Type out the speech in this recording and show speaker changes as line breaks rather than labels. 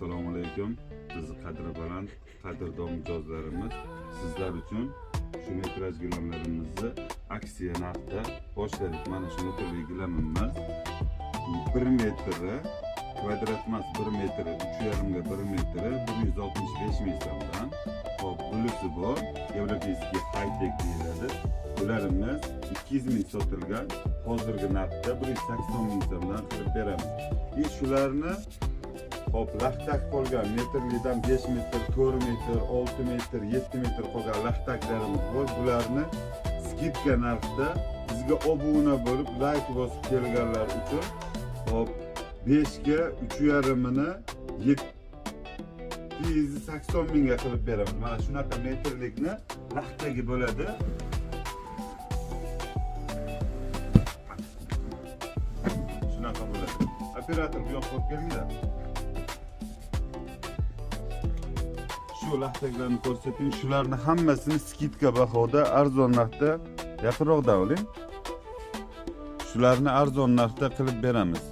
Assalomu alaykum. Bizni qadri baland, qadrdon mijozlarimiz, sizlar uchun shu metraj gilamlarimizni aksiya narxda boshladik. Mana shu metrli gilamimiz 1 metri kvadrat emas, 1 metri 3,5 ga 1 metri 165 ming so'mdan. Hop, bunisi bor. Европейский high-tech deyiladi. Bularimiz 200 ming sotilgan, hozirgi narxda 180 ming so'mdan qilib beramiz. И shularni, hop, laxtak qolgan metrlidan 5 metr, 4 metr, 6 metr, 7 metr qolgan laxtaklarimiz bor. Bularni скидка narxda bizga obuna bo'lib, layk bosib kelganlar uchun, hop, 5 ga 3,5ini 780 mingga qilib beramiz. Mana shunaqa metrlikni laxtagi bo'ladi. Shunaqa bo'ladi. Operator, bu yoqqa olib kelinglar. Shu laxtaklarni ko'rsating. Shularni hammasini скидка bahoda, arzon narxda, yaqinroqda oling. Shularni arzon narxda qilib beramiz.